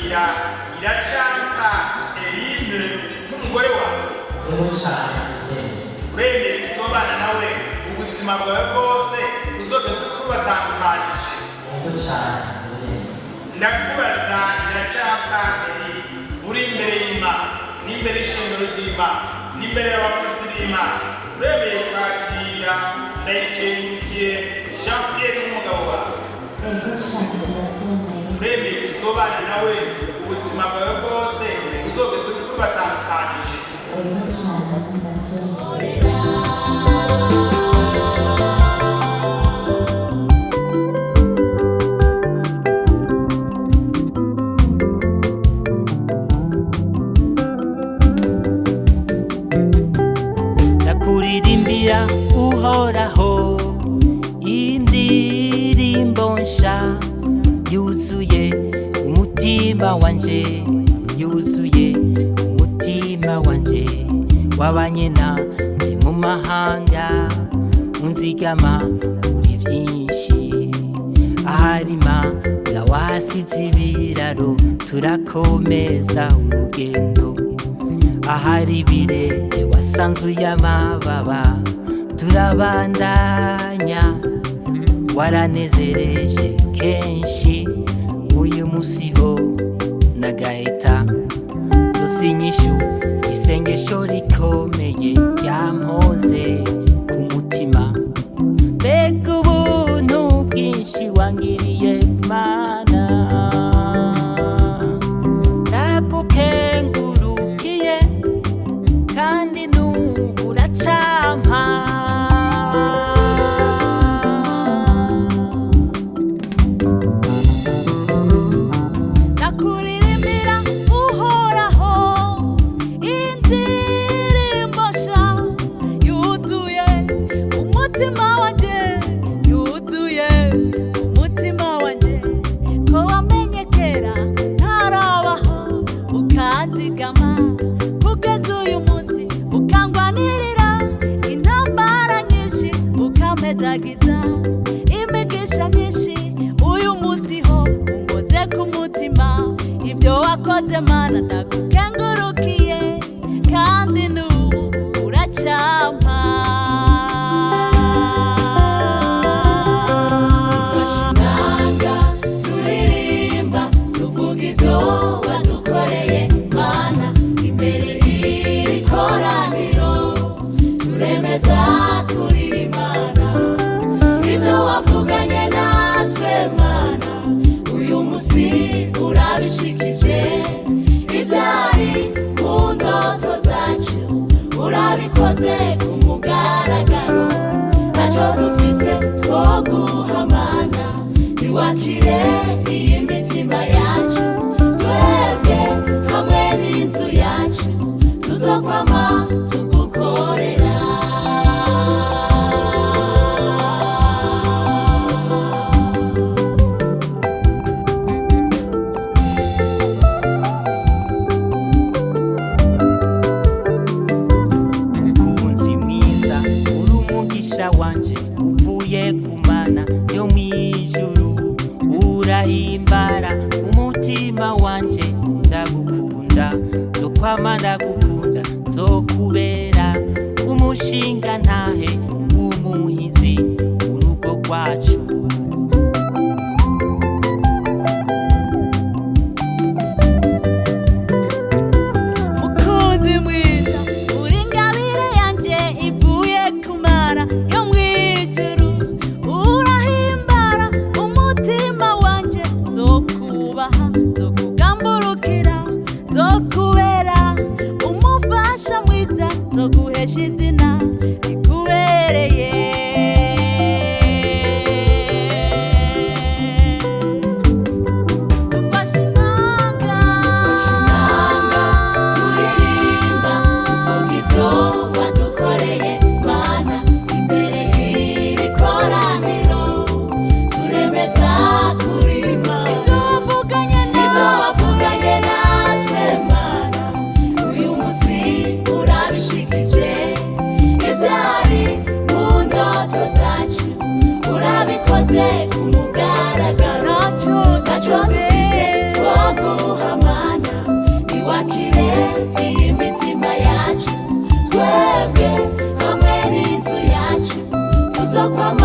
Kwakira Iracampa Eline nk'umugore wawe? Yego cyane, ndabyemeye. Uremeye gusobana nawe ubuzima bwawe bwose uzogeze kubatandukanyije? Yego cyane, ndabyemeye. Ndakubaza, Iracampa Eline, uri imbere y'Imana n'imbere y'ishingiro ry'Imana n'imbere y'abakozi b'Imana, uremeye kwakira Ndayikengurukiye Jean Pierre nk'umugabo wawe? Yego cyane, ndabyemeye. Uremeye gusobana nawe ubuzima bwawe bwose uzogeze kubatandukanyije? Yego cyane, ndabyemeye. Ndakuririmbira, Uhoraho, indirimbo nsha yuzuye umutima wanje, yuzuye umutima wanje. Wabanye nanje mu mahanga, unzigama muri byinshi. Aharima nga wasize ibiraro, turakomeza urugendo. Ahari ibirere wasanzuye amababa, turabandanya. Waranezereje kenshi, uyu munsi ho nagaheta dusinyishu isengesho rikomeye ryampoze ku mutima. Mbega ubuntu bwinshi wangiriye, Mana! Ndagukengurukiye, kandi n'ubu uracampa. Ndakuririmbira, Uhoraho, indirimbo nshya yuzuye umutima wanjye, yuzuye umutima wanjye. Ko wamenye kera ntarabaho, ukanzigama kugeza uyu munsi, ukangwanirira intambara nyinshi, ukampezagiza imigisha myinshi, uyu munsi ho unkoze ku mutima. Ibyo wakoze, Mana, ndagukengurukiye, kandi n'ubu uracampa. Dufashe inanga, turirimba, tuvuga ibyo wadukoreye, Mana. Imbere y'iri koraniro turemeza kuri Imana ibyo wavuganye natwe, Mana. Uyu munsi urabishikije. Ibyari mu ndoto zacu urabikoze ku mugaragaro. Ntacyo dufise twoguhamana, ntiwakire iyi mitima yacu. Twebwe hamwe n'inzu yacu tuzokwama tugukorera. Mukunzi mwiza, uri umugisha wanje uvuye ku Mana yo mw'ijuru. Urahimbara umutima wanje. Ndagukunda, nzokwama ndagukunda, nzokubera umushinga ntahe w'umuhizi urugo rwacu. Mukunzi mwiza, uri ingabire yanjye ivuye ku Mana yo mu ijuru. Urahimbara umutima wanjye. Nzokubaha, nzokugamburukira, nzokubera umufasha mwiza, nzoguhesha izina rikubereye. Dufashe inanga. Dufashe inanga, turirimba, tuvuga ibyo wadukoreye, Mana. Imbere y'iri koraniro turemeza kuri Imana Ibyo wavuganye ibyo wavuganye natwe, Mana. Uyu munsi urabishikije. Imitima yacu, twebwe hamwe n'inzu yacu tuzokwama.